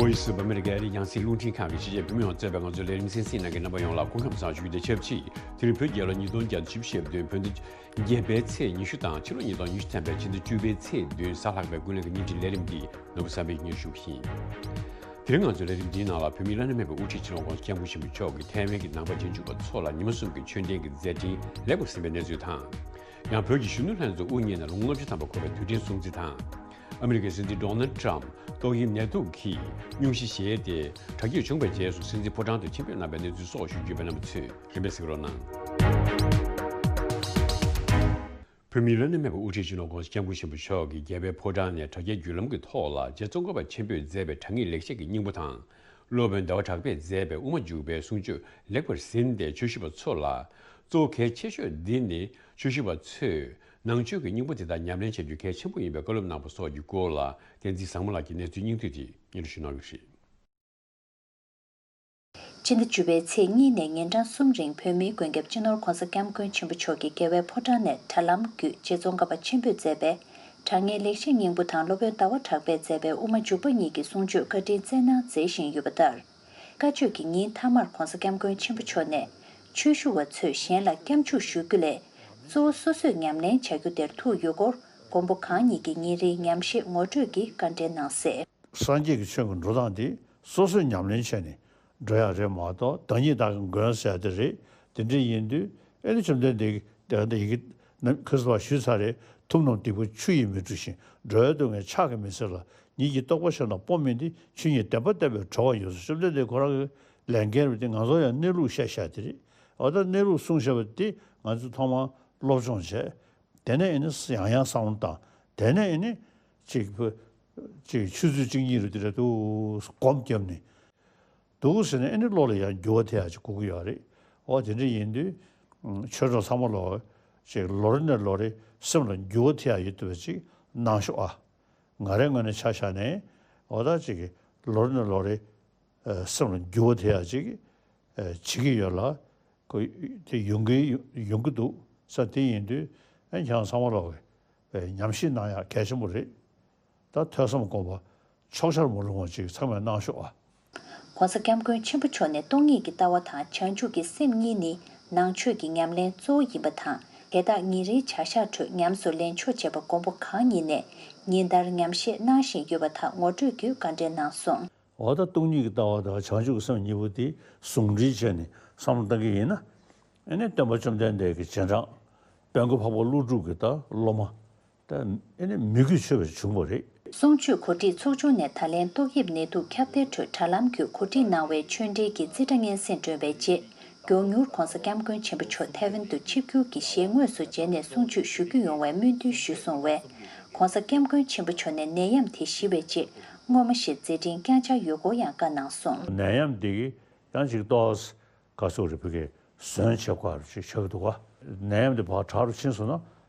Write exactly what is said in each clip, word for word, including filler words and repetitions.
Voice of America ཨ་རིའི་རྒྱང་སྲིང་རླུང་འཕྲིན་ཁང་གི་ཕྱི་རྒྱལ་བོད་མི་མང་གཙོས་པའི་ང་ཚོའི་ལས་རིམ་གསན་གཟིགས་གནང་མཁན་རྣམ་པ་ཡོངས་ལ་སྐུ་ཁམས་བཟང་ཞུ་རྒྱུ་དང་ཆབས་ཅིག་དེ་རིང་བོད་རྒྱལ་ལོ་ཉིས་སྟོང་བརྒྱ་དང་བཞི་བཅུ་ཞེ་བདུན་བོད་ཟླ་བརྒྱད་པའི་ཚེས་ཉི་ཤུ་དང་ཕྱི་ལོ་ཉིས་སྟོང་ཉི་ཤུ་ཐམ་པའི་ཕྱི་ཟླ་བཅུ་པའི་ཚེས་བདུན་གཟའ་ལྷག་པའི་ཀུན་གླེང་གི་བརྙན་འཕྲིན་ལས་རིམ་འདི་ནོར་བུ་བསམ་འཕེལ་གྱིས་སྙན་ཞུ་ཞུ་གི་ཡིན། དེ་རིང་ང་ཚོའི་ལས་རིམ་འདིའི་ནང་ལ་བོད་མིའི་བླ་ན་མེད་པའི་དབུ་ཁྲིད་སྤྱི་ནོར་༧གོང་ས་༧སྐྱབས་མགོན་ཆེན་པོ་མཆོག་གིས་ཐའེ་ཝན་གྱི་ནང་པ་རྗེས་འཇུག་པ་ཚོ་ལ་ཉི་མ་གསུམ་གྱི་ཆོས་འབྲེལ་གྱི་མཛད་འཕྲིན་ལེགས་པར་ཟིན་པའི་གནས་ཚུལ་དང་། ཡང་བོད་ཀྱི་གཞོན་ནུ་ལྷན་ཚོགས་དབུ་བརྙེས་ནས་ལོ་ངོ་ལྔ་བཅུ་ཐམ་པ་འཁོར་བའི་དུས་དྲན་སྲུང་བརྩི་དང་། ཨ་མི་རི་ཀའི་སྲིད་འཛིན་ཌོ་ནལ་ཊམ་ཏོག་དབྱིབས་ནད་དུག་གིས་སྙུང་གཞི་བཞེས་ཏེ་དྲག་སྐྱེད་བྱུང་བའི་རྗེས་སུ་སྲིད་འཛིན་ཕོ་བྲང་དུ་ཆེད་ཕེབས་གནང་བའི་གནས་ཚུལ་སོགས་ཞུ་རྒྱུ་ཡོད་པས་རྣམ་པ་ཚོས་རིམ་པས་གཟིགས་རོགས་གནང་། བོད་མིའི་བླ་ན་མེད་པའི་དབུ་ཁྲིད་སྤྱི་ནོར་༧གོང་ས་༧སྐྱབས་མགོན་ཆེན་པོ་མཆོག་གིས་རྒྱལ་བའི་ཕོ་བྲང་ནས་དྲ་རྒྱའི་བརྒྱུད་ལམ་གྱི་ཐོག་ལ་རྗེ་ཙོང་ཁ་པ་ཆེན་པོས་མཛད་པའི་དྲང་ངེས་ལེགས་བཤད་ཀྱི་སྙིང་པོ་དང་། སློབ་དཔོན་ཟླ་བ་གྲགས་པས་མཛད་པའི་དབུ་མ་འཇུག་པའི་གསུང་ཆོས་ལེགས་པར་ཟིན་ཏེ་ཆོས་ཞུ་བ་ཚོ་ལ། གཙོ་བོ་གལ་ཆེ་ཤོས་འདི་ནི་ཆོས་ཞུ་བ་ཚོས་ནང་ཆོས་ཀྱི་སྙིང་པོ་དེ་དག་ཉམས་ལེན་བྱ་རྒྱུ་གལ་ཆེན་པོ་ཡིན་པའི་བཀའ་སློབ་གནང་བ་སོགས་ཀྱི་སྐོར་ལ་བསྟན་འཛིན་བཟང་མོ་ལགས་ཀྱིས་གནས་ཚུལ་སྙིང་བསྡུས་དེ་སྙན་སྒྲོན་ཞུ་གནང་གི་རེད། སྤྱི་ཟླ་བཅུ་པའི་ཚེས་གཉིས་ནས་ཉིན་གྲངས་གསུམ་རིང་བོད་མིའི་མགོན་སྐྱབས་སྤྱི་ནོར་༧གོང་ས་༧སྐྱབས་མགོན་ཆེན་པོ་མཆོག་གིས་རྒྱལ་བའི་ཕོ་བྲང་ནས་དྲ་ལམ་བརྒྱུད་རྗེ་ཙོང་ཁ་པ་ཆེན་པོས་མཛད་པའི་དྲང་ངེས་ལེགས་བཤད་སྙིང་པོ་དང་སློབ་དཔོན་ཟླ་བ་གྲགས་པས་མཛད་པའི་དབུ་མ་འཇུག་པ་གཉིས་ཀྱི་གསུང་ཆོས་བཀའ་དྲིན་སྩལ་གནང་མཛད་བཞིན་ཡོད་པ་ལྟར། བཀའ་ཆོས་ཀྱི་ཉིན་མཐའ་མར་༧གོང་ས་༧སྐྱབས་མགོན་ཆེན་པོ་མཆོག་ནས་ཆོས་ཞུ་བ་ཚོས་གཞན་ལ་སྐྱབས་འཇུག་ཞུ་རྒྱུ་ལས། གཙོ་བོ་སོ་སོས་ཉམས་ལེན་བྱ་རྒྱུ་དེར་ཐུགས་ཡོད་སྐོར་མགོན་པོ་གང་ཉིད་ཀྱིས་ཉིན་རེའི་ཉམས་བཞེས་ངོ་སྤྲོད་ཀྱིས་བཀའ་འགྲེལ་གནང་གསལ། སངས་རྒྱས་ཀྱི་ཆོས་ཀྱི་འགྲོ་སྟངས་འདི་སོ་སོས་ཉམས་ལེན་བྱས་ནས་འགྲོ་ཡག་རེད་མ་གཏོགས། བདག་ཉིད་བདག་གི་མགོན་ཟེར་ཡག་དེ་རེད། དེ་འདྲ་ཡིན་དུས་ཨེ་ནི་བཅོམ་ལྡན་འདས་ཀྱིས་དེ་ག་འདི་ཡི་གེ་ནམ་ཁ་སོ་བ་ཞུས་ཚར་རེད། ཐུབ་རྣམས་སྡིག་པ་ཆུ་ཡིས་མི་འཁྲུ་ཞིང་། འགྲོ་བའི་སྡུག་བསྔལ་ཕྱག་གིས་མི་སེལ་ལ། ཉིད་ཀྱི་རྟོགས་པ་ཤར་ན་སྤོ་མིན་ཏེ། ཆོས་ཉིད་བདེན་པ་བསྟན་པས་གྲོལ་བ་ཡོངས་སུ། བཅོམ་ལྡན་འདས་ཁོ་རང་གི་ལས་འགན་རེད་དེ། ང་ཚོ་ཡང་གནས་ལུགས་བཤད་བཤད་དེ་རེད། འོ་ད་གནས་ལུགས་གསུངས་བཞག་པ་དེ་ང་ཚོས་ཐོག་མར་སློབ་སྦྱོང་བྱས། དེ་ནས་ཨེ་ནི་ཡང་ཡང་བསམ་བློ་བཏང་། དེ་ནས་ཨེ་ནི་ཅིག་ཅིག་ཆུ་ཚོད་གཅིག་གཉིས་རུ་དེ་འདྲ་འདུག་སྒོམ་བརྒྱབ་ནས་འདུག་ཟེར་ནས་ཨེ་ནི་བློ་ལ་ཡང་འགྱུར་བ་ཐེབས་ཡག་ཅིག་དགོས་ཀྱི་ཡོད་རེད། འོ་དེ་འདྲ་ཡིན་དུས་ཆོས་གྲོགས་ཚང་མ་ལོ་ཅིག་ལོ་རེ་ནས་ལོ་རེ་སེམས་ལ་འགྱུར་བ་ཐེབས་ཡག་ཡོད་ཐུབ་པ་ཅིག་གནང་ཤོག་ཨ། ང་རའི་ངོས་ནས་ཆ་བཞག་ནས་འོ་ད་ཅིག་ལོ་རེ་ནས་ལོ་རེ་སེམས་ལ་འགྱུར་བ་ཐེབས་ཡག་ཅིག་བྱེད་ཀྱི་ཡོད་ལ། ཁོ་དེ་ཡོང་གི་ཡོང་གི་འདུག་ས། དེ་ཡིན་དུས་ཨེ་ཁྱེད་རང་ཚང་མ་ལོག་གི་ཉམས་ཞིབ་གནང་ཡག་གལ་ཆེན་པོ་རེད། ད་ཐོས་བསམ་སྒོམ་པ་ཕྱོགས་ཆར་མ་ལྷུང་བ་ཅིག་ཚང་མས་གནང་ཤོག་ཨ། ༸གོང་ས་༸སྐྱབས་མགོན་ཆེན་པོ་མཆོག་ནས་སྟོང་ཉིད་ཀྱི་ལྟ་བ་དང་བྱང་ཆུབ་ཀྱི་སེམས་གཉིས་ནི་ནང་ཆོས་ཀྱི་ཉམས་ལེན་གཙོ་བོ་ཡིན་པ་དང་། དེ་དག་ཉིན་རེའི་བྱ་གཞག་ཁྲོད་ཉམས་སུ་ལེན་ཆོག་ཅེས་པ་མགོན་པོ་གང་ཉིད་ནས་ཉིན་ལྟར་ཉམས་བཞེས་གནང་བཞིན་ཡོད་པ་དག་ངོ་སྤྲོད་ཀྱིས་བཀའ་འགྲེལ་གནང་སོང་། འོ་ད་སྟོང་ཉིད་ཀྱི་ལྟ་བ་དང་བྱང་ཆུབ་ཀྱི་སེམས་གཉིས་པོ་དེ་ཟུང་འབྲེལ་བྱས་ནས་བསམ་བློ་བཏང་གི་ཡིན་ན། ཨེ་ནས་སྟོན་པ་བཅོམ་ལྡན་འདས་ཀྱི་རྗེས་འབྲང་། དཔལ་མགོན་འཕགས་པ་ཀླུ་སྒྲུབ་ཀྱི་ད་སློབ་མ། ད་ཨེ་ནས་མོས་གུས་ཆེ་བར་བྱུང་བ་རེད། གསུང་ཆོས་གོ་སྒྲིག་ཚོགས་ཆུང་ནས་ད་ལན་ཏོག་དབྱིབས་ནད་དུག་ཁྱབ་གདལ་ཁྲོད་དྲ་ལམ་བརྒྱུད་གོ་སྒྲིག་གནང་བའི་ཆོས་འབྲེལ་གྱི་རྩིས་ཁྲ་སྙན་སེང་བསྒྲོན་པའི་རྗེས། མགྱོགས་མྱུར་༸གོང་ས་༸སྐྱབས་མགོན་ཆེན་པོ་མཆོག་ཐའེ་ཝན་དུ་ཆིབས་བསྒྱུར་གྱིས་ཞལ་དངོས་སུ་མཇལ་ནས་གསུང་ཆོས་ཞུ་རྒྱུ་ཡོང་བའི་སྨོན་འདུན་ཞུས་སོང་བས། ༸གོང་ས་༸སྐྱབས་མགོན་ཆེན་པོ་མཆོག་ནས་ནད་ཡམས་དེ་ཞི་བའི་རྗེས་སྔོན་མ་བཞིན་མཛད་འཕྲིན་བསྐྱངས་འཆར་ཡོད་སྐོར་ཡང་བཀའ་གནང་སོང་། ནད་ཡམས་འདི་གིས་ཡང་ཅིག་ཏོག་ག་ཚོད་རེད་བོད་སྐད་ཟོན་བྱེད་དགོས་ཅིག་ཆགས་ཀྱི་འདུག་ག་ནད་ཡམས་འདི་ཕར་དྲག་རུ་ཕྱིན་སོང་ན།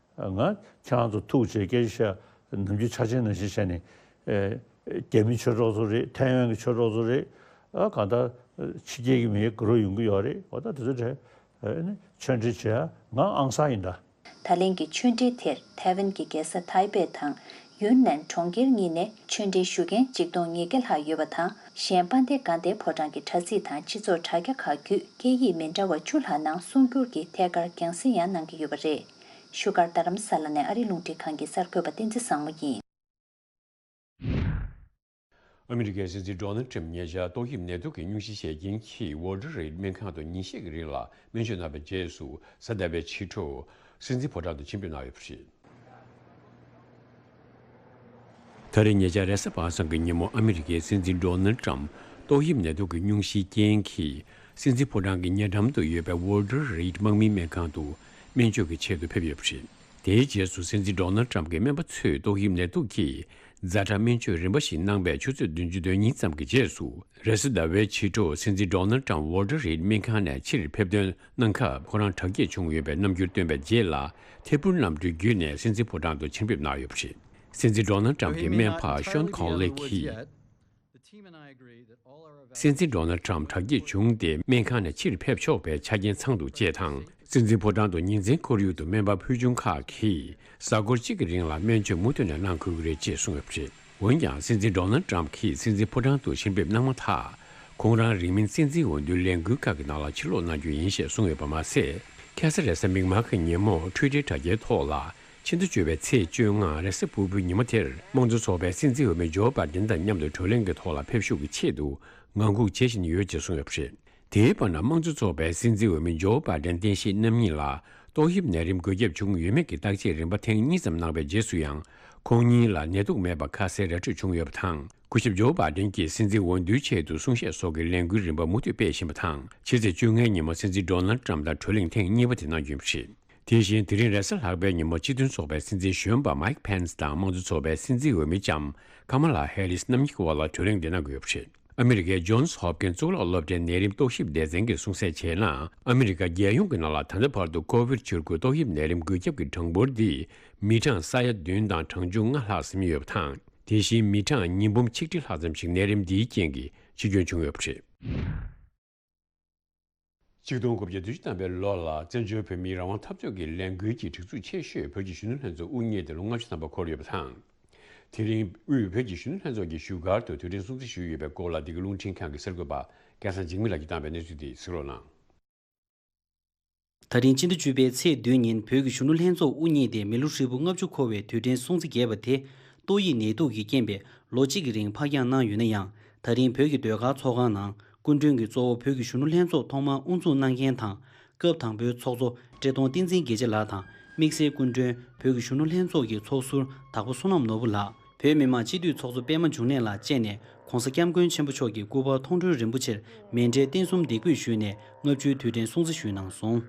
ང་ཁྱེད་རང་ཚོ་ཐུག་བྱས་སྐད་ཆ་བཤད། ནམ་རྒྱུན་འཆར་ཅན་ནང་བཞིན་བྱས་ནས། ཨེ། རྒྱ་མི་ཆོས་གྲོགས་ཚོ་རེད། ཐའེ་ཝན་གྱི་ཆོས་གྲོགས་ཚོ་རེད། ཨ། གང་ལྟར་ཕྱི་རྒྱལ་གྱི་མི་དགའ་རབ་ཡོང་གི་ཡོད་རེད། འོ་ད་དེ་ཚོ་གྲས་ཨེ་ནི་ཆོས་འབྲེལ་བྱེད་ཡ་ང་ཨང་གསར་ཡིན་ད། ད་ལན་གྱི་ཆོས་འབྲེལ་དེར་ཐའེ་ཝན་གྱི་རྒྱལ་ས་ཐའེ་པེ་དང་ཡུན་ནན་གྲོང་ཁྱེར་གཉིས་ནས་ཆོས་འབྲེལ་ཞུ་མཁན་ཆིག་སྟོང་ཉིས་བརྒྱ་ལྷག་ཡོད་པ་དང་། གཞན་དཔལ་ལྡན་དགའ་ལྡན་ཕོ་བྲང་གི་དྲ་ཚིགས་དང་སྤྱི་ཚོགས་དྲ་རྒྱ་ཁག་བརྒྱུད་སྐད་ཡིག་མི་འདྲ་བ་བཅུ་ལྷག་ནང་གསུང་སྒྱུར་གྱིས་ཐད་ཀར་རྒྱང་སྲིང་ཡང་གནང་གི་ཡོད་པ་རེད། བཞུགས་སྒར་རྡ་རམ་ས་ལ་ནས་ཨ་རིའི་རླུང་འཕྲིན་ཁང་གི་གསར་འགོད་པ་བསྟན་འཛིན་བཟང་མོ་ཡིན། ཨ་མི་རི་ཀའི་སྲིད་འཛིན་ཌོ་ནལ་ཊམ་ཉེ་ཆར་ཏོག་དབྱིབས་ནད་དུག་གི་སྙུང་གཞི་བཞེས་རྐྱེན་གྱིས་ཝོལ་ཊར་རེད་སྨན་ཁང་དུ་ཉིན་ཤས་ཀྱི་རིང་ལ་སྨན་བཅོས་གནང་བའི་རྗེས་སུ་གཟའ་ཟླ་བའི་ཕྱི་དྲོ་སྲིད་འཛིན་ཕོ་བྲང་དུ་ཆེད་ཕེབས་གནང་ཡོད་པ་རེད། ད་རེས་ཉེ་ཆར་རེས་གཟའ་པ་སངས་ཀྱི་ཉིན་མོ་ཨ་མི་རི་ཀའི་སྲིད་འཛིན་ཌོ་ནལ་ཊམ་ཏོག་དབྱིབས་ནད་དུག་གི་སྙུང་གཞིའི་རྐྱེན་གྱིས་སྲིད་འཛིན་ཕོ་བྲང་གི་ཉེ་འགྲམ་དུ་ཡོད་པའི་ཝོལ་ཊར་རེད་དམག་མིའི་སྨན་ཁང་དུ་སྨན་བཅོས་ཀྱི་ཆེད་དུ་ཕེབས་ཡོད་པ་རེད། དེའི་རྗེས་སུ་སྲིད་འཛིན་ཌོ་ནལ་ཊམ་གྱི་སྨན་པ་ཚོས་ཏོག་དབྱིབས་ནད་དུག་གིས་ཛ་དྲག་སྨན་བཅོས་རིམ་པ་ཞིག་གནང་བའི་ཆུ་ཚོད་བདུན་ཅུ་དོན་གཉིས་ཙམ་གྱི་རྗེས་སུ། རེས་གཟའ་ཟླ་བའི་ཕྱི་དྲོ་སྲིད་འཛིན་ཌོ་ནལ་ཊམ་ཝོལ་ཊར་རེད་སྨན་ཁང་ནས་ཕྱིར་ཕེབས་དོན་གནང་སྐབས་ཁོ་རང་དྲག་སྐྱེད་བྱུང་ཡོད་པའི་རྣམ་འགྱུར་སྟོན་པའི་རྗེས་ལ་ཐད་འཕུར་གནམ་གྲུ་བརྒྱུད་ནས་སྲིད་འཛིན་ཕོ་བྲང་དུ་ཕྱིར་ཕེབས་གནང་ཡོད་པ་རེད། སྲིད་འཛིན་ཌོ་ནལ་ཊམ་གྱི་སྨན་པ་ཤོན་ཁོང་ལེ་གིས། སྲིད་འཛིན་ཌོ་ནལ་ཊམ་དྲག་སྐྱེད་བྱུང་སྟེ་སྨན་ཁང་ནས་ཕྱིར་ཕེབས་ཆོག་པའི་ཆ་རྐྱེན་ཚང་འདུག་ཅེས་དང་། སྲིད་འཛིན་ཕོ་བྲང་དུ་ཉིན་མཚན་ཁོར་ཡུག་ཏུ་སྨན་པ་ཕུལ་བྱུང་ཁག་གིས་གཟའ་འཁོར་གཅིག་གི་རིང་ལ་སྨན་བཅོས་མུ་མཐུད་ནས་གནང་དགོས་ཀྱི་རེད་ཅེས་གསུངས་ཡོད་པ་རེད། འོན་ཀྱང་སྲིད་འཛིན་ཌོ་ནལ་ཊམ་གྱིས་སྲིད་འཛིན་ཕོ་བྲང་དུ་ཕྱིར་ཕེབས་གནང་མ་ཐག་ཁོང་རང་རིང་མིན་སྲིད་འཛིན་འོས་བསྡུའི་ལས་འགུལ་ཁག་གི་ནང་ལ་ཕྱིར་ལོག་གནང་རྒྱུ་ཡིན་ཞེས་གསུངས་ཡོད་པ་མ་ཟད། ཁ་སང་རེས་གཟའ་མིག་དམར་གྱི་ཉིན་མོ་ཊུའི་ཊར་དྲ་རྒྱའི་ཐོག་ལ་ཕྱི་ཟླ་བཅུ་པའི་ཚེས་བཅོ་ལྔ་རེས་གཟའ་ཕུར་བུའི་ཉིན་མོ་དེར་དམངས་གཙོ་ཚོགས་པའི་སྲིད་འཛིན་འོས་མི་ཇོ་བྷའི་ཌེན་དང་མཉམ་དུ་བགྲོ་གླེང་གི་ཐོག་ལ་ཕེབས་ཞུགས་ཀྱི་ཆེད་དུ་ངང་སྒུག་བྱེད་བཞིན་ཡོད་ཅེས་གསུངས་ཡོད་པ་རེད། དེའི་བར་ན་དམངས་གཙོ་ཚོགས་པའི་སྲིད་འཛིན་འོས་མི་ཇོ་བྷའི་ཌེན་བསྟན་བཤིག་རྣམ་གཉིས་ལ་ཏོག་དབྱིབས་ནད་རིམས་འགོས་ཁྱབ་བྱུང་ཡོད་མེད་ཀྱི་བརྟག་དཔྱད་རིམ་པ་ཐེངས་གཉིས་ཙམ་གནང་བའི་རྗེས་སུ་ཡང་ཁོང་གཉིས་ལ་ནད་དུག་མེད་པ་ཁ་གསལ་ར་འཕྲོད་བྱུང་ཡོད་པ་དང་། སྐུ་ཞབས་ཇོ་བྷའི་ཌེན་གྱིས་སྲིད་འཛིན་འོས་བསྡུའི་ཆེད་དུ་གསུང་བཤད་སོགས་ཀྱི་ལས་འགུལ་རིམ་པ་མུ་མཐུད་སྤེལ་བཞིན་པ་དང་། ཕྱི་ཚེས་བཅོ་ལྔའི་ཉིན་མོ་སྲིད་འཛིན་ཌོ་ནལ་ཊམ་དང་བགྲོ་གླེང་ཐེངས་གཉིས་པ་དེ་གནང་རྒྱུ་ཡིན་པ་རེད། དེ་བཞིན་དེ་རིང་རེས་གཟའ་ལྷག་པའི་ཉིན་མོ་སྤྱི་མཐུན་ཚོགས་པའི་སྲིད་འཛིན་གཞོན་པ་མའིག་ཕེན་སི་དང་དམངས་གཙོ་ཚོགས་པའི་སྲིད་འཛིན་འོས་མི་ལྕམ་ཀ་མ་ལ་ཧེ་རིས་རྣམ་གཉིས་ཀྱི་དབར་ལ་བགྲོ་གླེང་དེ་གནང་དགོས་པ་རེད། ཨ་མི་རི་ཀའི་ཇོན་སི་ཧོབ་ཀིན་གཙུག་ལག་སློབ་གྲྭའི་ནད་རིམས་རྟོག་ཞིབ་སྡེ་ཚན་གྱིས་གསུངས་གསལ་བྱས་ན། ཨ་མི་རི་ཀ་རྒྱལ་ཡོངས་ཀྱི་ནང་ལ་ད་ལྟ་བར་དུ་ཀོ་བིད་བཅུ་དགུ་ཏོག་དབྱིབས་ནད་རིམས་འགོས་ཁྱབ་ཀྱི་གྲངས་འབོར་འདི་མི་གྲངས་ས་ཡ་བདུན་དང་གྲངས་ཆུང་ལྔ་ལྷག་ཟིན་ཡོད་པ་དང་། དེ་བཞིན་མི་གྲངས་ཉིས་འབུམ་ཆིག་ཁྲི་ལྷག་ཙམ་ཞིག་ནད་རིམས་འདིའི་རྐྱེན་གྱིས་འཆི་སྐྱོན་བྱུང་ཡོད་པ་རེད། ཆིག་སྟོང་དགུ་བརྒྱ་བདུན་ཅུ་ཐམ་པའི་ལོ་ལ་བཙན་བྱོལ་བོད་མིའི་རང་དབང་འཐབ་རྩོད་ཀྱི་ལས་འགུལ་གྱི་སྒྲིག་འཛུགས་ཆེ་ཤོས་བོད་ཀྱི་གཞོན་ནུ་ལྷན་ཚོགས་དབུ་བརྙེས་ཏེ་ལོ་ལྔ་བཅུ་ཐམ་པ་འཁོར་ཡོད་པ་དང་། དེ་རིང་དབུས་བོད་ཀྱི་གཞོན་ནུ་ལྷན་ཚོགས་ཀྱིས་བཞུགས་སྒར་དུ་དུས་དྲན་སྲུང་བརྩི་ཞུས་ཡོད་པའི་སྐོར་ལ། འདི་ག་རླུང་འཕྲིན་ཁང་གི་གསར་འགོད་པ་སྐལ་བཟང་འཇིགས་མེད་ལགས་ཀྱིས་བཏང་བའི་གནས་ཚུལ་དེ་གཟིགས་རོགས་གནང་། ད་རིང་སྤྱི་ཟླ་བཅུ་པའི་ཚེས་བདུན་ཉིན་བོད་ཀྱི་གཞོན་ནུ་ལྷན་ཚོགས་དབུ་བརྙེས་ཏེ་མི་ལོ་ཧྲིལ་པོ་ལྔ་བཅུ་འཁོར་བའི་དུས་དྲན་སྲུང་བརྩི་རྒྱས་པ་དེ་ཏོག་དབྱིབས་ནད་དུག་གི་རྐྱེན་པས་ལོ་གཅིག་གི་རིང་ཕར་འགྱངས་གནང་ཡོད་ན་ཡང་། ད་རིང་བོད་ཀྱི་ཟློས་གར་ཚོགས་ཁང་ནང་སྐུ་མགྲོན་གྱི་གཙོ་བོ་བོད་ཀྱི་གཞོན་ནུ་ལྷན་ཚོགས་ཐོག་མར་དབུ་འཛུགས་གནང་མཁན་དང་། སྐབས་དང་པོའི་ཚོགས་གཙོ་བཀྲས་མཐོང་བསྟན་འཛིན་དགེ་བྱེད་ལགས་དང་། དམིགས་བསལ་སྐུ་མགྲོན་བོད་ཀྱི་གཞོན་ནུ་ལྷན་ཚོགས་ཀྱི་ཚོགས་ཟུར་དྭགས་པོ་བསོད་ནམས་ནོར་བུ་ལགས། བོད་མི་མང་སྤྱི་འཐུས་ཚོགས་གཙོ་པད་མ་འབྱུང་གནས་ལགས་བཅས་ནས་༧གོང་ས་༧སྐྱབས་མགོན་ཆེན་པོ་མཆོག་གི་སྐུ་པར་མཐོང་གྲོལ་རིན་པོ་ཆེར་མཎྜལ་རྟེན་གསུམ་འདེགས་འབུལ་ཞུས་ནས་ལྔ་བཅུའི་དུས་དྲན་སྲུང་བརྩི་ཞུས་གནང་སོང་།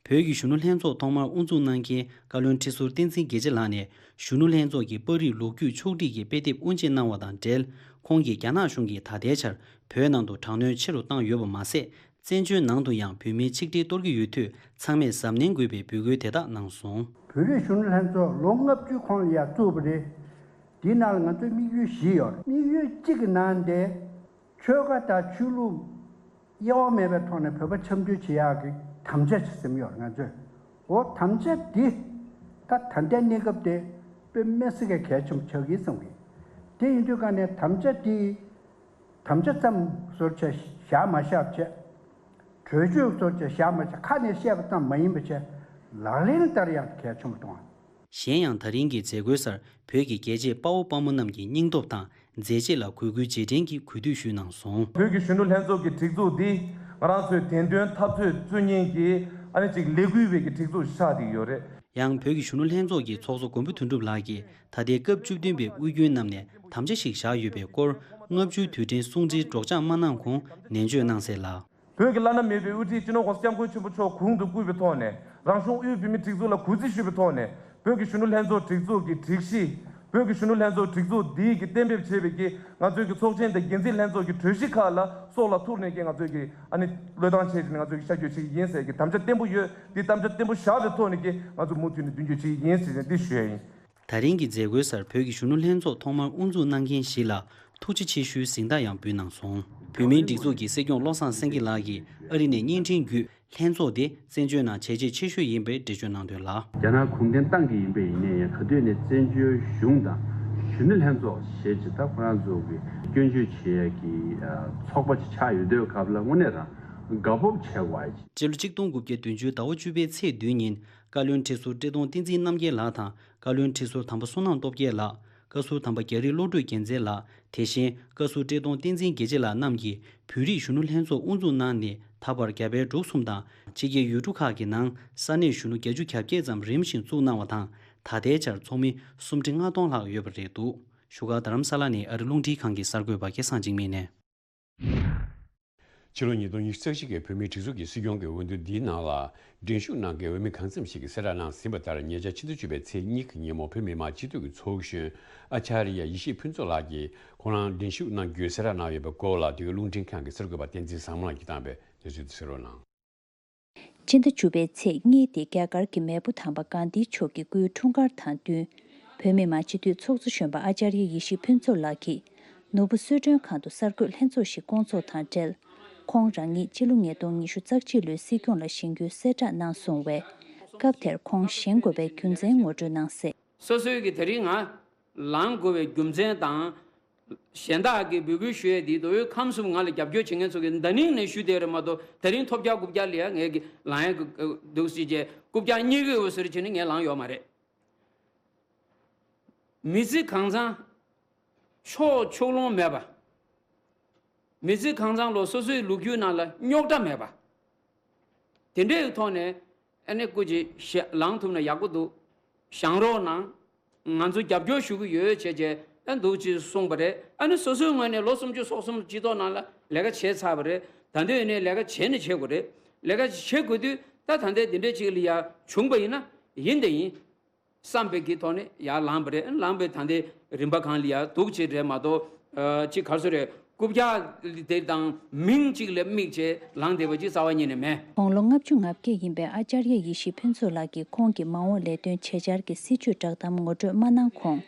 བོད་ཀྱི་གཞོན་ནུ་ལྷན་ཚོགས་ཐོག་མར་དབུ་འཛུགས་གནང་མཁན་བཀའ་བློན་ཁྲི་ཟུར་བསྟན་འཛིན་དགེ་བྱེད་ལགས་ནས་གཞོན་ནུ་ལྷན་ཚོགས་ཀྱི་པར་རིས་ལོ་རྒྱུས་ཕྱོགས་སྒྲིག་གི་དཔེ་དེབ་དབུ་འབྱེད་གནང་བ་དང་འབྲེལ། ཁོང་གིས་རྒྱ་ནག་གཞུང་གིས་ད་ལྟའི་ཆར་བོད་ནང་དུ་དྲག་གནོན་ཆེ་རུ་བཏང་ཡོད་པ་མ་ཟད། བཙན་བྱོལ་ནང་དུ་ཡང་བོད་མིའི་ཆིག་སྒྲིལ་གཏོར་གྱི་ཡོད་དུས་ཚང་མས་གཟབ་ནན་དགོས་པའི་འབོད་སྐུལ་དེ་དག་གནང་སོང་། བོད་རིགས་གཞོན་ནུ་ལྷན་ཚོགས་ལོ་ལྔ་བཅུའི་གོང་ལ་ཡར་བཙུགས་པ་རེད། འདིའི་ནང་ལ་ང་ཚོའི་དམིགས་ཡུལ་བཞི་ཡོད་རེད། དམིགས་ཡུལ་གཅིག་གི་ནང་དེ་ཆོལ་ཁ་དང་ཆོས་ལུགས་དབྱེ་བ་མེད་པའི་ཐོག་ནས་བོད་པ་འཆམ་མཐུན་བྱེད་ཡག་གི་དམ་བཅའ་ཞིག་ཟིན་ཡོད་རེད་ང་ཚོས། འོ་དམ་བཅའ་འདི་ད་ད་ལྟའི་གནས་སྐབས་དེ་དཔེ་མི་སྲིད་ཀྱི་གལ་ཆེན་པོ་ཆགས་ཀྱི་བསམ་གི། དེ་ཡིན་དུས་ཀ་ནས་དམ་བཅའ་འདི། དམ་བཅའ་ཙམ་བཟོ་བྱས་བཞག་མ་བཞག་བྱས། གྲོས་ཆོད་བཟོ་བྱས་བཞག་མ་བྱས་ཁ་ནས་བཤད་པ་ཙམ་མ་ཡིན་པ་བྱས། ལག་ལེན་བསྟར་ཡག་གལ་ཆེན་པོ་གཏོང་བ། གཞན་ཡང་ད་རིང་གི་མཛད་སྒོའི་སར་བོད་ཀྱི་རྒྱལ་གཅེས་དཔའ་བོ་དཔའ་མོ་རྣམས་ཀྱི་སྙིང་སྟོབས་དང་མཛད་རྗེས་ལ་གུས་བཀུར་རྗེས་དྲན་གྱི་གུས་འདུད་ཞུས་གནང་སོང་། བོད་ཀྱི་གཞོན་ནུ་ལྷན་ཚོགས་ཀྱི་སྒྲིག་འཛུགས་འདི་ང་རང་ཚོའི་བདེན་དོན་འཐབ་རྩོད་རྩོད་མཁན་གྱི་ཨ་ནི་ཅིག་ལས་འགུལ་བའི་གི་སྒྲིག་འཛུགས་ཤིག་ཆགས་བསྡད་ཡོད་རེད། ཡང་བོད་ཀྱི་གཞོན་ནུ་ལྷན་ཚོགས་ཀྱི་ཚོགས་གཙོ་མགོན་པོ་དོན་གྲུབ་ལགས་ཀྱིས་ད་ལྟའི་སྐབས་བཅུ་བདུན་པའི་དབུས་རྒྱུན་རྣམས་ནས་དམ་བཅའ་ཞིག་བཞག་ཡོད་པའི་སྐོར། ལྔ་བཅུའི་དུས་དྲན་སྲུང་བརྩིའི་སྒྲོག་སྦྱང་མ་གནང་གོང་ནན་བརྗོད་གནང་གསལ་ལ། བོད་ཀྱི་བླ་ན་མེད་པའི་དབུ་ཁྲིད་སྤྱི་ནོར་༧གོང་ས་༧སྐྱབས་མགོན་ཆེན་པོ་མཆོག་གོང་དུ་བཀུར་བའི་ཐོག་ནས་རང་གཞུང་དབུས་བོད་མིའི་སྒྲིག་འཛུགས་ལ་གུས་བརྩི་ཞུ་བའི་ཐོག་ནས་བོད་ཀྱི་གཞོན་ནུ་ལྷན་ཚོགས་སྒྲིག་འཛུགས་ཀྱི་སྒྲིག་གཞི། བོད་ཀྱི་གཞོན་ནུ་ལྷན་ཚོགས་སྒྲིག་འཛུགས་འདིའི་གི་གཏན་འབེབས་བྱས་པའི་གི་ང་ཚོའི་གི་ཚོགས་ཆེན་དང་འགན་འཛིན་ལྷན་ཚོགས་ཀྱི་གྲོས་གཞི་ཁག་ལ་སྲོག་ལ་ཐུག་ནས་ཀྱི་ང་ཚོས་ཀྱི་ཨ་ནི་བློས་བཏང་བྱས་ནས་ང་ཚོས་ཀྱི་ཤར་བསྐྱོད་བྱེད་ཀྱི་ཡིན་ཟེར་གྱི་དམ་བཅའ་བརྟན་པོ་ཡོད། འདི་དམ་བཅའ་བརྟན་པོ་བཞག་པའི་ཐོག་ནས་ཀྱི་ང་ཚོ་མུ་མཐུད་ནས་མདུན་སྐྱོད་བྱེད་ཀྱི་ཡིན་ཟེར་ནས་འདི་ཞུ་ཡ་ཡིན། ད་རིང་གི་མཛད་སྒོའི་སར་བོད་ཀྱི་གཞོན་ནུ་ལྷན་ཚོགས་ཐོག་མར་དབུ་འཛུགས་གནང་མཁན་བཞི་ལ་ཐུགས་རྗེ་ཆེ་ཞུའི་གཟེངས་རྟགས་ཡང་འབུལ་གནང་སོང་། བོད་མིའི་སྒྲིག་འཛུགས་ཀྱི་སྲིད་སྐྱོང་བློ་བཟང་སེང་གེ་ལགས་ཀྱིས་ཨ་རི་ནས་བརྙན་འཕྲིན་བརྒྱུད་ལྷན་ཚོགས་དེ་བཙན་བྱོལ་ནང་བྱས་རྗེས་ཆེ་ཤོས་ཡིན་པའི་འགྲེལ་བརྗོད་གནང་དོན་ལ། རྒྱ་ནག་གུང་ཁྲན་ཏང་གི་ཡིན་པས་ཡིན་ནའི་ཡང་ག་དུས་ནས་བཙན་བྱོལ་གཞུང་དང་གཞོན་ནུ་ལྷན་ཚོགས་ཞེས་ཀྱི་ད་ཁོ་རང་ཚོ་གི་སྐྱོན་བརྗོད་བྱེད་ཡས་ཀྱི་ཚོགས་པ་ཅིག་ཆགས་ཡོད་དུས་སྐབས་ལ་དངོས་གནས་རང་དགའ་སྤོབས་ཆེ་བ་ཡིན། སྤྱི་ལོ་གཅིག་སྟོང་དགུ་བརྒྱ་བདུན་ཅུ་ཟླ་བ་བཅུ་པའི་ཚེས་བདུན་ཉིན་བཀའ་བློན་ཁྲི་ཟུར་བཀྲས་མཐོང་བསྟན་འཛིན་རྣམ་རྒྱལ་ལགས་དང་། བཀའ་བློན་ཁྲི་ཟུར་དམ་པ་བསོད་ནམས་སྟོབས་རྒྱལ་ལགས། བཀའ་ཟུར་དམ་པ་རྒྱ་རི་བློ་གྲོས་རྒྱལ་མཚན་ལགས། དེ་བཞིན་བཀའ་ཟུར་བཀྲས་མཐོང་བསྟན་འཛིན་དགེ་བྱེད་ལགས་རྣམས་ཀྱིས་བོད་རིགས་གཞོན་ནུ་ལྷན་ཚོགས་དབུ་འཛུགས་གནང་ནས་ད་བར་རྒྱ་བལ་འབྲུག་གསུམ་དང་ཕྱི་རྒྱལ་ཡུལ་གྲུ་ཁག་གི་ནང་ས་གནས་གཞོན་ནུ་བརྒྱད་ཅུ་གྱ་བརྒྱད་ཙམ་རིམ་བཞིན་བཙུགས་གནང་བ་དང་། ད་ལྟའི་ཆར་ཚོགས་མི་སུམ་ཁྲི་ལྔ་སྟོང་ལྷག་ཡོད་པ་རེད་འདུག་བཞུགས་སྒར་རྡ་རམ་ས་ལ་ནས་ཨ་རི་རླུང་འཕྲིན་ཁང་གི་གསར་འགོད་པ་སྐལ་བཟང་འཇིགས་མེད་ནས། ཕྱི་ལོ་ཉིས་སྟོང་ཉི་ཤུ་རྩ་གཅིག་གི་བོད་མིའི་སྒྲིག་འཛུགས་ཀྱི་སྲིད་སྐྱོང་གི་འོས་བསྡུ་འདིའི་ནང་ལ་འགྲན་ཞུགས་གནང་མཁན་འོས་མི་གང་འཚམ་ཞིག་གིས་གསལ་བསྒྲགས་གནང་ཟིན་པ་ལྟར། ཉེ་ཆར་ཕྱི་ཟླ་བཅུ་པའི་ཚེས་གཉིས་ཀྱི་ཉིན་མོ་བོད་མི་མང་སྤྱི་འཐུས་ཀྱི་ཚོགས་གཞོན་ཨ་ཅཱརྱ་ཡེ་ཤེས་ཕུན་ཚོགས་ལགས་ཀྱིས་ཁོང་རང་འགྲན་ཞུགས་གནང་རྒྱུའི་གསལ་བསྒྲགས་གནང་ཡོད་པའི་སྐོར་ལ། འདི་ག་རླུང་འཕྲིན་ཁང་གི་གསར་འགོད་པ་བསྟན་འཛིན་བཟང་མོ་ལགས་ཀྱིས་བཏང་བའི་གནས་ཚུལ་དེ་གཟིགས་རོགས་གནང་། སྤྱི་ཟླ་བཅུ་པའི་ཚེས་གཉིས་དེ་རྒྱ་གར་གྱི་མེས་པོ་དམ་པ་གྷན་དྷིའི་མཆོག་གི་སྐུའི་འཁྲུངས་སྐར་དང་བསྟུན། བོད་མི་མང་སྤྱི་འཐུས་ཚོགས་གཙོ་གཞོན་པ་ཨ་ཅཱརྱ་ཡེ་ཤེས་ཕུན་ཚོགས་ལགས་ཀྱིས་ནོར་བུ་གསོལ་མགྲོན་ཁང་དུ་གསར་འགོད་ལྷན་ཚོགས་ཤིག་བསྐོང་ཚོགས་དང་འབྲེལ། ཁོང་རང་ཉིད་སྤྱི་ལོ་ཉིས་སྟོང་ཉི་ཤུ་རྩ་གཅིག་ལོའི་སྲིད་སྐྱོང་ལ་བཞེངས་རྒྱུའི་གསལ་བསྒྲགས་གནང་སོང་བས། སྐབས་དེར་ཁོང་བཞེངས་དགོས་པའི་རྒྱུ་མཚན་ངོ་སྤྲོད་གནང་གསལ། སོ་སོའི་གི་དེ་རིང་ང་ལངས་དགོས་པའི་རྒྱུ་མཚན་དང་། གཞན་དག་གིས་འབོད་སྐུལ་ཞུ་ཡས་དེ་དོ་ཡོད་ཁམས་གསུམ་ང་ལ་རྒྱབ་སྐྱོར་བྱེད་མཁན་ཚོ་གི་ད་ནིང་ནས་ཞུ་བསྡད་རེད་མ་གཏོགས། དེ་རིང་ཐོབ་རྒྱག་རྐུབ་རྒྱག་ལ་ཡ་ངས་གི་ལངས་ཡ་གི་འདུག་སྲིད་ཅེས་རྐུབ་རྒྱག་རྙེད་གི་ཡོད་ཟེར་བྱས་ནས་ངས་ལངས་ཡོད་མ་རེད། མི་ཚེ་གང་ཚང་ཕྱོགས་ཕྱོགས་ལྷུང་མེད་པ། མི་ཚེ་གང་ཚང་ལོ་སོ་སོའི་ལོ་རྒྱུས་ནང་ལ་རྙོག་དྲ་མེད་པ། དེ་འདྲའི་ཐོག་ནས་ཨ་ནི་སྐུ་མཁྱེན་ཞེ་ལངས་ཐུབ་ན་ཡག་པོ་འདུག་བཞེངས་རོགས་གནང་། ང་ཚོ་རྒྱབ་སྐྱོར་ཞུ་གི་ཡོད་བྱས་བྱས་ཨ་འདུག་ཅེས་གསུངས་པ་རེད། ཨ་ནི་སོ་སོའི་ངོས་ནས་ལོ་སུམ་ཅུ་སོ་གསུམ་སྤྱི་ཚོགས་ནང་ལ་ལས་ཀ་བྱས་ཚར་བ་རེད། ད་འདོད་ནས་ལས་ཀ་བྱས་ནས་བྱེད་དགོས་རེད། ལས་ཀ་བྱེད་དགོས་དུས་ད་ད་ལྟའི་འདི་འདྲའི་ཅིག་ལ་ཡ་བྱུང་པ་ཡིན་ན་ཡིན་དེ་ཡིན། བསམ་པའི་གི་ཐོག་ནས་ཡར་ལངས་པ་རེད། ལངས་པའི་ད་ལྟའི་རིམ་པ་གང་ལ་ཡར་འདུག་ཅེས་རེད་མ་གཏོགས། ཨ་ཅིག་ག་རེ་ཟེར་རེད། རྐུབ་བཀྱག་དེ་དང་མིང་གཅིག་ལ་དམིགས་བྱས་ལངས་བསྡད་པ་ཅིག་རྩ་བ་ཉིད་ནས་མེད། དགུང་ལོ་ལྔ་བཅུ་ང་བརྒྱད་ཡིན་པའི་ཨ་ཅར་ཡ་ཡེ་ཤེས་ཕུན་ཚོགས་ལགས་ཀྱིས་ཁོང་གི་མ་འོངས་ལས་དོན་བྱེད་འཆར་གྱི་སྲིད་བྱུས་བསྒྲགས་གཏམ་ངོ་སྤྲོད་མ་གནང་གོང་།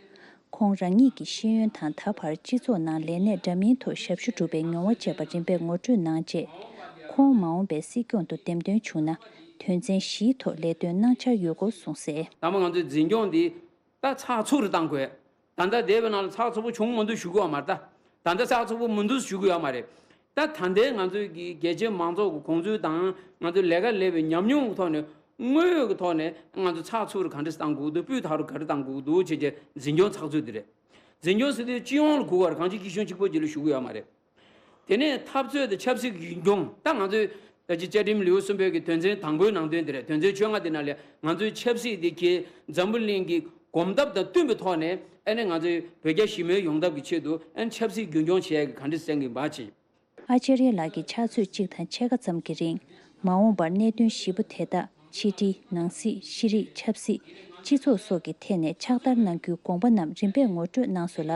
ཁོང་རང་ཉིད་ཀྱི་ཤེས་ཡོན་དང་ད་བར་སྤྱི་ཚོགས་ནང་ལས་གནས་འདྲ་མིན་ཐོག་ཞབས་ཞུ་བསྒྲུབས་པའི་མྱོང་བ་བཅས་པ་རིམ་པས་ངོ་སྤྲོད་གནང་རྗེས། ཁོང་མ་འོངས་པའི་སྲིད་སྐྱོང་དུ་འདེམས་ཐོན་བྱུང་ན། དོན་ཚན་བཞིའི་ཐོག་ལས་དོན་གནང་འཆར་ཡོད་སྐོར་གསུངས་གསལ། ད་མ་ང་ཚོའི་འཛིན་སྐྱོང་འདི་ད་ཚགས་ཚུད་རུ་བཏང་དགོས། ད་ལྟ་འདས་པའི་ནང་ལ་ཚགས་ཚུད་པོ་བྱུང་མི་འདུག་ཞུ་གི་ཡོད་མ་རེད་ད། ད་ལྟ་ཚགས་ཚུད་པོ་མི་འདུག་ཞུ་གི་ཡོད་མ་རེད། ད་ད་ལྟའི་ང་ཚོའི་གི་རྒྱལ་སྤྱིའི་མང་ཚོགས་ཀྱི་དགོངས་ཚུལ་དང་ང་ཚོའི་ལས་ཀ་ལས་པའི་ཉམས་མྱོང་གི་ཐོག་ནས་དངོས་ཡོད་ཀྱི་ཐོག་ནས་ང་ཚོ་ཚགས་ཚུད་རུ་ག་འདྲ་བཏང་དགོས་འདུག་སྤུས་དག་རུ་ག་འདྲ་བཏང་དགོས་འདུག་བྱས་རྗེས་འཛིན་སྐྱོང་ཚགས་ཚུད་འདི་རེད། འཛིན་སྐྱོང་ཟེར་དུས་སྤྱི་ཡོངས་ལ་གོ་བར་གང་ཅི་སྐྱིད་གཤོངས་གཅིག་པོ་ཅིག་ལ་ཞུ་གི་ཡོད་མ་རེད། དེ་ནས་འཐབ་རྩོད་དང་ཆབ་སྲིད་ཀྱི་རྒྱུན་འཁྱོངས། ད་ང་ཚོས་ད་ཅི་བཅའ་ཁྲིམས་ལེའུ་གསུམ་པའི་གི་དོན་ཚན་དང་པོའི་ནང་དོན་དེ་རེད། དོན་ཚན་བཅོ་ལྔ་དེ་ནང་ལས་ང་ཚོའི་ཆབ་སྲིད་དེ་གའི་འཛམ་བུ་གླིང་གི་གོམ་སྟབས་དང་བསྟུན་པའི་ཐོག་ནས་ཨ་ནི་ང་ཚོའི་བོད་རྒྱ་ཞི་མོལ་ཡོང་ཐབས་ཀྱི་ཆེད་དུ་ཨ་ནི་ཆབ་སྲིད་རྒྱུན་འཁྱོངས་བྱེད་ཡག་གི་ག་འདྲ་སེང་གི་འབའ་ཆེ། ཨ་ཅར་ཡ་ལགས་ཀྱིས་ཕྱག་ཚོད་གཅིག་དང་ཕྱེད་ཀ་ཙམ་གྱི་རིང་། མ་འོངས་པར་གནད་དོན་བཞི་པོ་དེ་དག་ཕྱི་འབྲེལ། ནང་སྲིད། ཤེས་རིག་ཆབ་སྲིད། སྤྱི་ཚོགས་སོགས་ཀྱི་ཐད་ནས་ཕྱག་བསྟར་གནང་རྒྱུའི་དགོངས་པ་རྣམས་རིམ་པས་ངོ་སྤྲོད་གནང་སོང་ལ།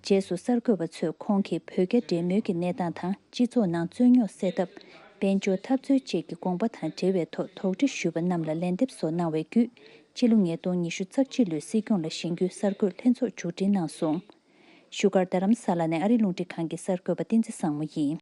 རྗེས་སུ་གསར་འགོད་པ་ཚོས་ཁོང་གིས་བོད་རྒྱ་འབྲེལ་མོལ་གྱི་གནས་སྟངས་དང་སྤྱི་ཚོགས་ནང་རྩོད་རྙོག་སེལ་ཐབས། དཔལ་འབྱོར་འཐབ་རྩོད་བཅས་ཀྱི་དགོངས་པ་དང་འབྲེལ་བའི་ཐོག་དོགས་འདྲི་ཞུས་པ་རྣམས་ལ་ལན་འདེབས་སོགས་གནང་བའི་བརྒྱུད། སྤྱི་ལོ་ཉིས་སྟོང་ཉི་ཤུ་རྩ་གཅིག་ལོའི་སྲིད་སྐྱོང་ལ་བཞེངས་རྒྱུའི་གསར་འགོད་ལྷན་ཚོགས་མཇུག་སྒྲིལ་གནང་སོང་། བཞུགས་སྒར་རྡ་རམ་ས་ལ་ནས་ཨ་རི་རླུང་འཕྲིན་ཁང་གི་གསར་འགོད་པ་བསྟན་འཛིན་བཟང་མོ་ཡིན།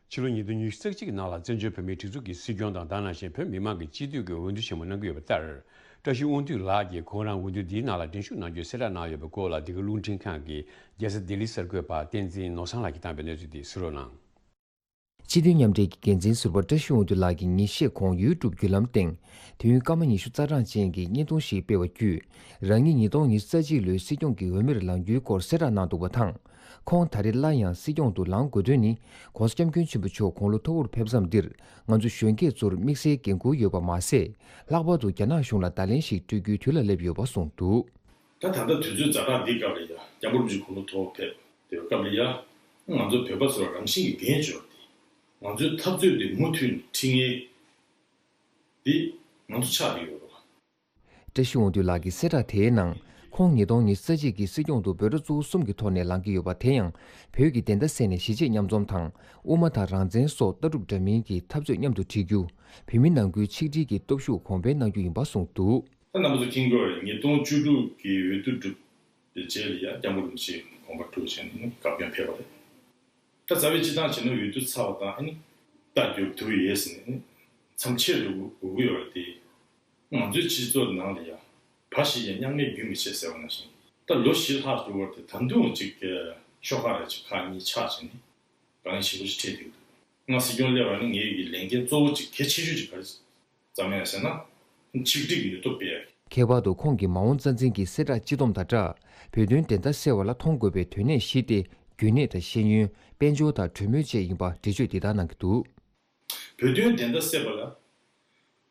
ཕྱི་ལོ་ཉིས་སྟོང་ཉི་ཤུ་རྩ་གཅིག་གི་ནང་ལ་བཙན་བྱོལ་བོད་མིའི་སྒྲིག་འཛུགས་ཀྱི་སྲིད་སྐྱོང་དང་ད་ནང་བཞིན་བོད་མི་མང་གི་སྤྱི་འཐུས་ཀྱི་འོས་བསྡུ་ཆེན་མོ་གནང་གི་ཡོད་པ་ལྟར། བཀྲ་ཤིས་དབང་འདུས་ལགས་ཀྱིས་ཁོང་རང་འོས་བསྡུ་འདིའི་ནང་ལ་འགྲན་ཞུགས་གནང་རྒྱུའི་གསལ་བསྒྲགས་གནང་ཡོད་པའི་སྐོར་ལ། འདི་ག་རླུང་འཕྲིན་ཁང་གི་རྒྱལ་ས་ལྡི་ལི་གསར་འགོད་པ་བསྟན་འཛིན་ནོར་བཟང་ལགས་ཀྱིས་བཏང་བའི་གནས་ཚུལ་འདི་གསན་རོགས་གནང་། སྤྱི་འཐུས་མཉམ་འབྲེལ་གྱི་འགན་འཛིན་ཟུར་པ་བཀྲ་ཤིས་དབང་འདུས་ལགས་ཀྱིས་ཉིན་ཤས་གོང་ཡུ་ཊུབ་བརྒྱུད་ལམ་སྟེང་། དུས་ཡུན་སྐར་མ་ཉི་ཤུ་རྩ་གྲངས་ཅན་གྱི་བརྙན་ཐུང་ཞིག་སྤེལ་བ་བརྒྱུད། རང་ཉིད་ཉིས་སྟོང་ཉི་ཤུ་རྩ་གཅིག་ལོའི་སྲིད་སྐྱོང་གི་འོས་མིར་ལངས་རྒྱུའི་སྐོར་གསལ་བསྒྲགས་གནང་འདུག་པ་དང་། ཁོང་ད་རེས་སླར་ཡང་སྲིད་སྐྱོང་དུ་ལངས་དགོས་དོན་ནི། ༸གོང་ས་༸སྐྱབས་མགོན་ཆེན་པོ་མཆོག་དགུང་ལོ་མཐོ་བོར་ཕེབས་མཚམས་འདིར། ང་ཚོ་གཞོན་སྐྱེས་ཚོར་དམིགས་བསལ་འགན་འཁུར་ཡོད་པ་མ་ཟད། ལྷག་པར་དུ་རྒྱ་ནག་གཞུང་ལ་བརྡ་ལན་ཞིག་སྤྲོད་རྒྱུའི་དུས་ལ་སླེབས་ཡོད་པ་གསུངས་འདུག། ད་ད་ལྟ་དུས་ཚོད་ཛ་དྲག་འདིའི་སྐབས་ལ་ཡ། སྐྱབས་མགོན་རིན་པོ་ཆེ་དགུང་ལོ་མཐོ་བོ་ཕེབས་བསྡད་པའི་སྐབས་ལ་ཡ། ང་ཚོ་བོད་པ་ཚོར་རང་བཞིན་གྱི་འགན་ཡོད་དེ། ང་ཚོའི་འཐབ་རྩོད་དེ་མུ་མཐུད་ནས་ཁྲིད་མཁན་དེ་ང་ཚོ་ཆགས་བསྡད་ཡོད་རེད། བཀྲ་ཤིས་དབང་འདུས་ལགས་ཀྱི་གསལ་བསྒྲགས་དེའི་ནང་། ཁོང་ཉིས་སྟོང་ཉི་ཤུ་རྩ་གཅིག་གི་སྲིད་སྐྱོང་དུ་འབོད་སྒྲ་གཙོ་བོ་གསུམ་གྱི་ཐོག་ནས་ལངས་ཀྱི་ཡོད་པ། དེ་ཡང་། བོད་ཀྱི་བདེན་མཐའ་གསལ་ནས་གཞིས་བྱེས་མཉམ་འཛོམས་དང་། དབུ་མ་དང་རང་བཙན་སོགས་ལྟ་གྲུབ་འདྲ་མིན་གྱི་འཐབ་རྩོད་མཉམ་དུ་འཁྲིད་རྒྱུ། བོད་མི་ནང་ཁུལ་ཆིག་སྒྲིལ་གྱི་སྟོབས་ཤུགས་གོང་འཕེལ་གནང་རྒྱུ་ཡིན་པ་གསུངས་འདུག། ད་རྣམ་པ་ཚོ་མཁྱེན་གྱི་ཡོད་རེད། ཉིས་སྟོང་བཅུ་དྲུག་གི་འོས་བསྡུ་གྲུབ་པའི་རྗེས་ལ་ཡ། སྐྱབས་མགོན་རིན་པོ་ཆེ་དགོངས་པ་གྲོལ་བྱས་ནས་བཀའ་བཀྱོན་ཕེབས་པ་རེད། ད་རྩ་བའི་སྤྱི་བཏང་བྱས་ན་འོས་བསྡུ་ཚར་བ་དང་ཨ་ནི་རྟ་རྒྱུག་ཐུབ་ཡོད་ཟེར་ནས་མཚམས་ཆད་དུ་འགྲོ་གི་ཡོད་རེད་དེ། ང་ཚོའི་སྤྱི་ཚོགས་ནང་ལ་ཡ། བ་ཞིག་ཡང་མཉམ་མེད་རྒྱུན་མི་ཆད་ཟེར་བ་ནང་བཞིན། ད་ལོ་བཞི་ལྷག་འགྲོ་བར་དེ་ད་དུང་ཅིག་ཤོག་ཁག་རེ་ཅིག་ཁག་གཉིས་ཆགས་བྱས་ནས་དཀའ་ངལ་ཞེ་པོ་ཅིག་འཕྲད་བསྡད་ཀྱི་འདུག། ང་སྲིད་སྐྱོང་སླེབས་པ་ནི་ངའི་གི་ལས་འགན་གཙོ་བོ་ཅིག་གལ་ཆེ་ཤོས་ཅིག་ག་རེ་བརྩམས་ཡ་ཟེར་ན། ཆིག་སྒྲིལ་གྱི་ནུས་སྟོབས་སྤེལ་ཡ། ཁྱད་པར་དུ་ཁོང་གིས་མ་འོངས་རྩ་འཛིན་གྱི་གསལ་བསྒྲགས་སྤྱི་སྡོམ་དང་སྦྲགས། བོད་དོན་བདེན་མཐའ་གསལ་བ་ལ་མཐོང་དགོས་པའི་དོན་གནད་བཞི་སྟེ། རྒྱུན་གནས་དང་ཤེས་ཡོན། དཔལ་འབྱོར་དང་གྲོས་མོལ་བཅས་ཡིན་པ་འགྲེལ་བརྗོད་འདི་ལྟར་གནང་གི་འདུག། བོད་དོན་བདེན་མཐའ་གསལ་བ་ལ།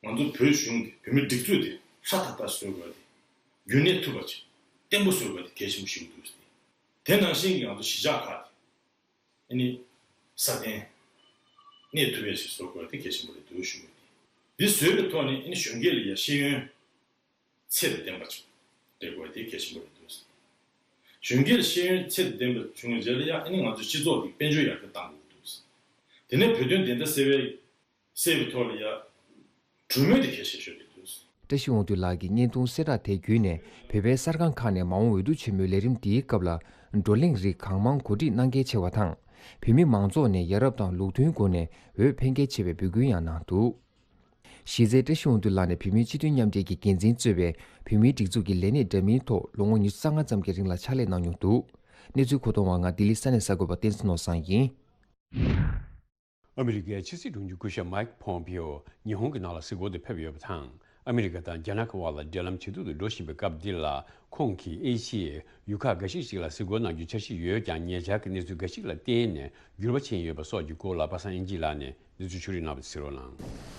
ང་ཚོ་བོད་གཞུང་དེ་བོད་མིའི་སྒྲིག་འཛུགས་དེ་ཧྲ་ཐག་ཐག་བཟོ་དགོས་ཏེ། རྒྱུན་གནས་ཐུབ་པ་ཅིག་བརྟན་པོ་བཟོ་དགོས་ཏེ་གལ་ཆེན་པོ་ཞིག་འདུག། དེ་ནང་བཞིན་གྱི་ང་ཚོ་གཞིས་ཆགས་ཁག་དེ། ཨ་ནི། སྲ་བརྟན། གནས་ཐུབ་ཡ་ཞིག་བཟོ་དགོས་དེ་གལ་ཆེན་པོ་རེད་འདུག་ཞུ་གི་ཡོད། འདི་བཟོས་པའི་ཐོག་ནས་ཨ་ནི་གཞོན་སྐྱེས་ལ་ཡ་ཤེས་ཡོན་ཚད་དང་ལྡན་པ་ཞིག་སྤྲད་དགོས་དེ་གལ་ཆེན་པོ་རེད་འདུག། གཞོན་སྐྱེས་ལ་ཤེས་ཡོན་ཚད་དང་ལྡན་པ་བྱུང་བའི་རྗེས་ལ་ཡ་ཨ་ནི་ང་ཚོའི་སྤྱི་ཚོགས་ཀྱི་དཔལ་འབྱོར་ཡར་རྒྱས་གཏང་དགོས་ཀྱི་འདུག། དེ་ནས་བོད་དོན་བདེན་མཐའ་གསལ་བའི་གསལ་བའི་ཐོག་ལ་ཡ། གྲོས་མོལ་དེ་གལ་ཆེ་ཤོས་རེད་འདུག། བཀྲ་ཤིས་དབང་འདུས་ལགས་ཀྱི་བརྙན་ཐུང་གསལ་བསྒྲགས་དེ་བརྒྱུད་ནས་བོད་པའི་གསར་ཁང་ཁག་ནས་མ་འོངས་འོས་བསྡུ་ཆེན་མོའི་ལས་རིམ་འདིའི་སྐབས་ལ་བགྲོ་གླེང་རིགས་གང་མང་གོ་སྒྲིག་གནང་གལ་ཆེ་བ་དང་། བོད་མི་མང་ཚོགས་ནས་ཡ་རབས་དང་ལུགས་མཐུན་སྒོ་ནས་འོས་འཕེན་གལ་ཆེ་བའི་འབོད་སྐུལ་ཡང་གནང་འདུག། གཞི་རྩའི་བཀྲ་ཤིས་དབང་འདུས་ལགས་ནས་བོད་མིའི་སྤྱི་མཐུན་མཉམ་འབྲེལ་གྱི་འགན་འཛིན་གཙོས་པའི་བོད་མིའི་སྒྲིག་འཛུགས་ཀྱི་ལས་སྣེ་འདྲ་མིན་ཐོག་ལོ་ངོ་ཉི་ཤུ་རྩ་ལྔ་ཙམ་གྱི་རིང་ལ་ཕྱག་ལས་གནང་མྱོང་འདུག་གནས་ཚུལ་མཁོ་གཏོང་བ་ང་ལྡི་ལི་ས་གནས་གསར་འགོད་པ་བསྟན་འཛིན་ནོར་བཟང་ཡིན། ཨ་མི་རི་ཀའི་ཕྱི་སྲིད་དྲུང་ཆེ་སྐུ་ཞབས་མའིག་ཕོམ་པེའོ་ཉི་ཧོང་གི་ནང་ལ་གཟིགས་སྐོར་དུ་ཕེབས་ཡོད་པ་དང་། ཨ་མི་རི་ཀ་དང་རྒྱ་ནག་གི་དབར་ལ་འབྲེལ་ལམ་ཇེ་སྡུག་ཏུ་འགྲོ་བཞིན་པའི་སྐབས་འདི་ལ། ཁོང་གིས་ཨེ་ཤི་ཡའི་ཡུལ་ཁག་འགའ་ཞིག་ཅིག་ལ་གཟིགས་སྐོར་གནང་རྒྱུའི་འཆར་གཞི་ཡོད་ཀྱང་། ཉེ་ཆར་གྱི་གནས་ཚུལ་འགའ་ཞིག་ལ་བརྟེན་ནས་འགྱུར་བ་ཕྱིན་ཡོད་པ་སོགས་ཀྱི་སྐོར་ལ་པ་སངས་དབྱིག་གཅིག་ལགས་ནས་གནས་ཚུལ་ཕྱོགས་སྒྲིག་གནང་བ་དེ་གསན་རོགས་གནང་།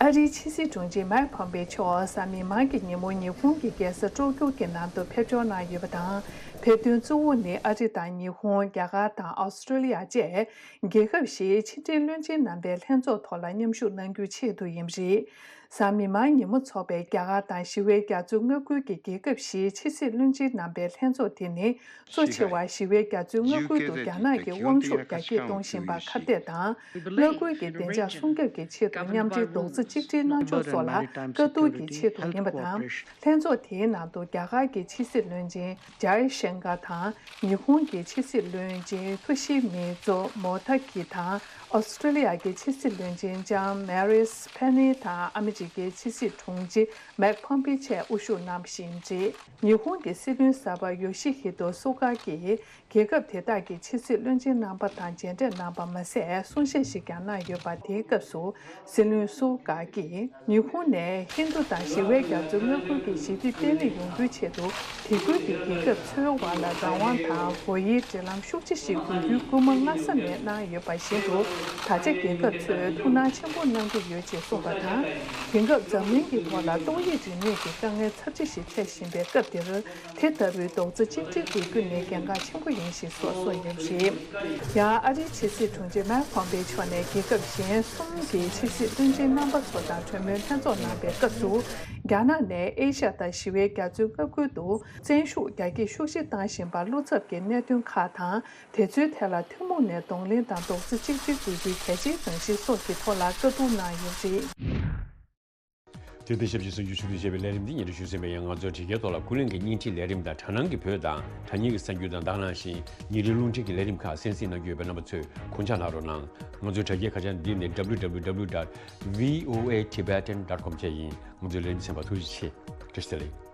ཨ་རིའི་ཕྱི་སྲིད་དྲུང་ཆེ་མའིག་ཕོམ་པེ་མཆོག་གཟའ་མིག་དམར་གྱི་ཉིན་མོ་ཉི་ཧོང་གི་རྒྱལ་ས་ཀྲོ་ཀྱོ་གི་ནང་དུ་ཕེབས་འབྱོར་གནང་ཡོད་པ་དང་། ཕེབས་དོན་གཙོ་བོ་ནི་ཨ་རི་དང་ཉི་ཧོང་། རྒྱ་གར་དང་ཨོ་སི་ཀྲོ་ལི་ཡ་བཅས་རྒྱལ་ཁབ་བཞིའི་ཕྱི་འབྲེལ་བློན་ཆེན་རྣམ་པའི་ལྷན་ཚོགས་ཐོག་ལ་མཉམ་ཞུགས་གནང་རྒྱུའི་ཆེད་དུ་ཡིན་པ་རེད། གཟའ་མིག་དམར་ཉིན་མོ་འཚོགས་པའི་རྒྱ་གར་དང་ཞི་བའི་རྒྱ་མཚོ་མངའ་ཁུལ་གྱི་རྒྱལ་ཁབ་བཞིའི་ཕྱི་སྲིད་བློན་ཆེན་རྣམ་པའི་ལྷན་ཚོགས་དེ་ནི། གཙོ་ཆེ་བ་ཞི་བའི་རྒྱ་མཚོའི་མངའ་ཁུལ་དུ་རྒྱ་ནག་གི་དབང་ཤུགས་རྒྱ་སྐྱེད་གཏོང་བཞིན་པར་ཁ་གཏད་དང་། མངའ་ཁུལ་གྱི་བདེ་འཇགས་སྲུང་སྐྱོབ་ཀྱི་ཆེད་དུ་མཉམ་འབྲེལ་རྡོག་རྩ་གཅིག་སྒྲིལ་གནང་ཕྱོགས་སོགས་ལ་བཀའ་བསྡུར་གྱི་ཆེད་དུ་ཡིན་པ་དང་། ལྷན་ཚོགས་དེའི་ནང་དུ་རྒྱ་གར་གྱི་ཕྱི་སྲིད་བློན་ཆེན་ཇའི་ཤང་ཀར་དང་། ཉི་ཧོང་གི་ཕྱི་སྲིད་བློན་ཆེན་ཐོ་ཤི་མི་ཛོ་མོ་ཐ་ཀི་དང་། ཨོ་སི་ཀྲོ་ལི་ཡ་གི་ཕྱི་སྲིད་བློན་ཆེན་ལྕམ་མེ་རིས་ཕེ་ནི་དང་། ཨ་མི་རི་ཀའི་ཕྱི་སྲིད་དྲུང་ཆེ་མེག་ཕོམ་པི་བཅས་དབུ་བཞུགས་གནང་བཞིན་རེད། ཉི་ཧོང་གི་སྲིད་བློན་གསར་པ་ཡོ་ཤི་ཧི་ཏོ་སུ་ག་གིས་རྒྱལ་ཁབ་དེ་དག་གི་ཕྱི་སྲིད་བློན་ཆེན་རྣམ་པ་དང་མཇལ་འཕྲད་གནང་པ་མ་ཟད། གསུང་བཤད་ཞིག་ཀྱང་གནང་ཡོད་པ། དེའི་སྐབས་སུ་སྲིད་བློན་སུ་ག་གིས་ཉི་ཧོང་ནས་ཧིན་རྡུ་དང་ཞི་བའི་རྒྱ་མཚོའི་མངའ་ཁུལ་གྱི་ཞི་བདེ་བརྟན་ལྷིང་ཡོང་རྒྱུའི་ཆེད་དུ། དེ་ཁུལ་གྱི་རྒྱལ་ཁབ་ཚོའི་དབར་ལ་རང་དབང་དང་བོད་ཡིག་འབྲེལ་ལམ་ཤུགས་ཆེ་ཞིག་དགོས་རྒྱུའི་སྐུལ་མ་སྔ་ས་ནས་གནང་ཡོད་པ་བཞིན་དུ། ད་ཆ་རྒྱལ་ཁབ་ཚོས་ཐུགས་སྣང་ཆེན་པོ་གནང་གི་ཡོད་ཅེས་གསུངས་པ་དང་། དེང་སྐབས་འཛམ་གླིང་གི་ཐོག་ལ་ཏོག་དབྱིབས་རིམས་ནད་ཀྱི་དཀའ་ངལ་ཚབས་ཆེ་ཞིག་འཕྲད་བཞིན་པའི་སྐབས་འདིར། དེ་ལྟ་བུའི་རྡོག་རྩ་གཅིག་སྒྲིལ་དགོས་རྒྱུ་ནི་གལ་འགངས་ཆེན་པོ་ཡིན་ཞེས་སོགས་གསུངས་ཡོད་པ་རེད། ཡང་ཨ་རིའི་ཕྱི་སྲིད་དྲུང་ཆེ་མེག་ཕོམ་པེ་མཆོག་ནས་རྒྱལ་ཁབ་གཞན་གསུམ་གྱི་ཕྱི་སྲིད་བློན་ཆེན་རྣམ་པ་ཚོ་དང་གྲོས་མོལ་ལྷན་ཚོགས་གནང་པའི་སྐབས་སུ། རྒྱ་ནག་ནས་ཨེ་ཤ་ཡ་དང་ཞི་བའི་རྒྱ་མཚོའི་མངའ་ཁུལ་དུ་བཙན་ཤུགས་རྒྱ་སྐྱེད་ཤུགས་ཆེ་བཏང་བཞིན་པར་བློ་འཚབ་ཀྱི་གནད་དོན་ཁག་དང་། དེ་ཚོའི་ཐད་ལ་ཐུན་མོང་ནས་གདོང་ལེན་དང་རྡོག་རྩ་གཅིག་སྒྲིལ་དགོས་རྒྱུའི་གལ་ཆེའི་རང་བཞིན་སོགས་ཀྱི་ཐོག་ལ་བཀའ་བསྡུར་གནང་ཡོད་པ་རེད། དེ་ལྟར་ཞབས་ཕྱི་གསར་འགྱུར་ཞུ་གཏུག་བྱས་པའི་ལས་རིམ་འདི་ཉན་ཞུ་ཟིན་པ་ཡིན། ང་ཚོའི་དྲ་རྒྱའི་ཐོག་ལ་ཀུན་གླེང་གི་སྙིང་ཁྲིད་ལས་རིམ་དང་། དྲ་ནང་གི་བོད་དང་དྲ་བརྙན་གྱི་གསར་འགྱུར་དང་། དེ་ནང་བཞིན་ཉིན་རེའི་རླུང་འཕྲིན་གྱི་ལས་རིམ་ཁག་གསན་གཟིགས་གནང་རྒྱུ་ཡོད་པས། རྣམ་པ་ཚོས་གོ་བརྡ་གནང་རོགས་གནང་། ང་ཚོའི་དྲ་རྒྱའི་ཁ་བྱང་འདི་ནི་W W W dot V O A Tibetan dot com བཅས་ཡིན། ང་ཚོའི་ལས་རིམ་གསན་པར་ཐུགས་རྗེ་ཆེ། བཀྲ་ཤིས་བདེ་ལེགས།